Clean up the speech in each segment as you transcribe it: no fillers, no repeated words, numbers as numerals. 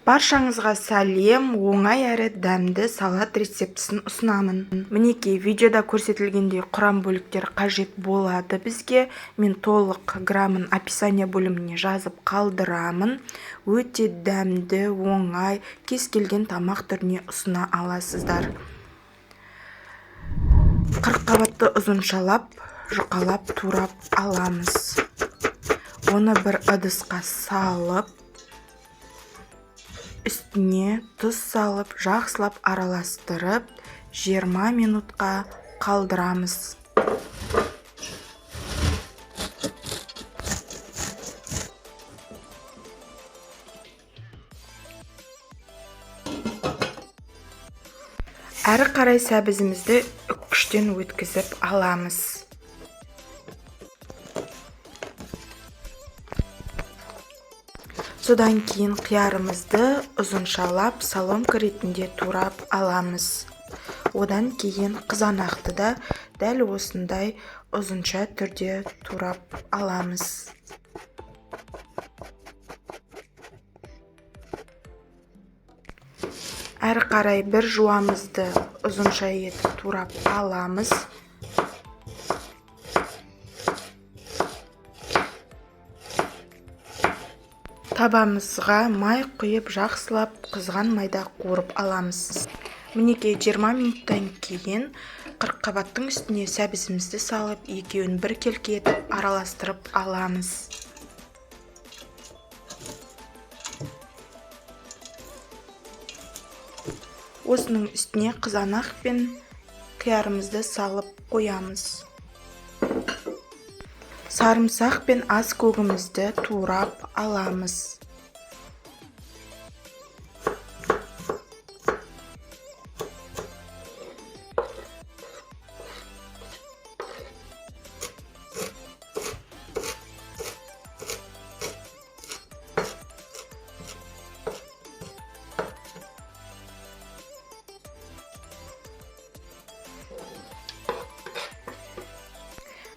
Баршаңызға сәлем, оңай әрі дәмді салат рецептісін ұсынамын. Мінекей, видеода көрсетілгендей құрам бөліктері қажет болады бізге. Мен толық грамын описание бөліміне жазып қалдырамын. Өте дәмді, оңай, кез келген тамақ түріне ұсына аласыздар. Қырыққабатты ұзыншалап, жұқалап турап аламыз. Оны бір ыдысқа салып, үстіне тұз салып, жақсылап араластырып, 20 минутқа қалдырамыз. Әрі қарай сәбізімізді үккіштен өткізіп аламыз. Содан кейін қиярымызды ұзыншалап соломка ретінде турап аламыз. Одан кейін қызанақты да дәл осындай ұзынша түрде турап аламыз. Әрі қарай бір жуамызды ұзынша етіп турап аламыз. Табамызға май құйып, жақсылап қызған майда қуырып аламыз. Мінекей, 20 минуттан кейін қырыққабаттың үстіне сәбізімізді салып, екеуін біркелкі етіп араластырып аламыз. Осының үстіне қызанақ пен қиярымызды салып қоямыз. Сарымсақ пен ас көгімізді турап аламыз.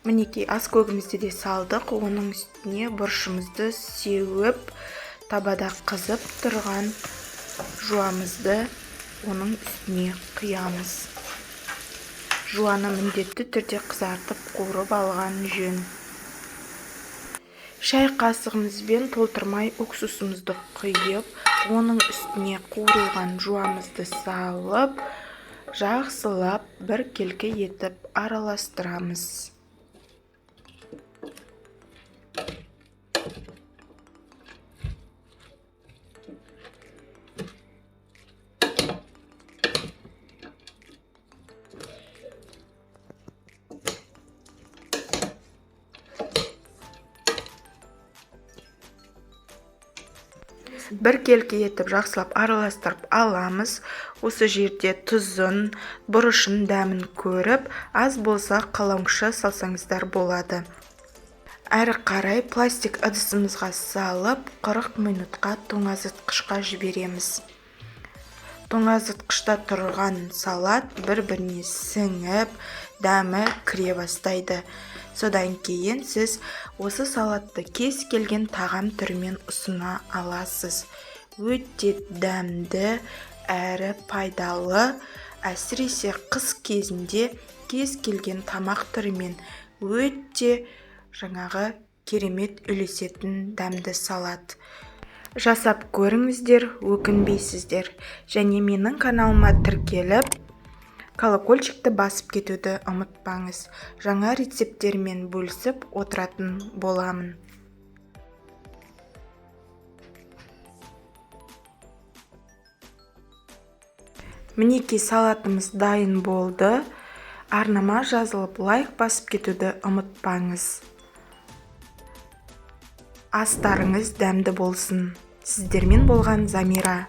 Мінекей, ас көгімізді де салдық. Оның үстіне бұрышымызды сеуіп, табада қызып тұрған жуамызды оның үстіне құямыз. Жуаны міндетті түрде қызартып қуырып алған жөн. Шай қасығымызбен толтырмай уксусымызды құйып, оның үстіне қуырылған жуамызды салып, жақсылап біркелкі етіп араластырамыз. Біркелкі етіп жақсылап араластырып аламыз. Осы жерде тұзын, бұрышын дәмін көріп, аз болса қаламша салсаңыздар болады. Әрі қарай пластик ыдысымызға салып, 40 минутқа тоңазытқышқа жібереміз. Тоңазытқышта тұрған салат бір-біріне сіңіп, дәмі кіре бастайды. Содан кейін сіз осы салатты кез келген тағам түрімен ұсына аласыз. Өте дәмді әрі пайдалы, әсіресе қыс кезінде кез келген тамақ түрімен өте жаңағы керемет үйлесетін дәмді салат. Жасап көріңіздер, өкінбейсіздер. Және менің каналыма тіркеліп, колокольчикті басып кетуді ұмытпаңыз. Жаңа рецепттермен бөлісіп отыратын боламын. Мінекей, салатымыз дайын болды. Арнама жазылып, лайк басып кетуді ұмытпаңыз. Астарыңыз дәмді болсын. Сіздермен болған Замира.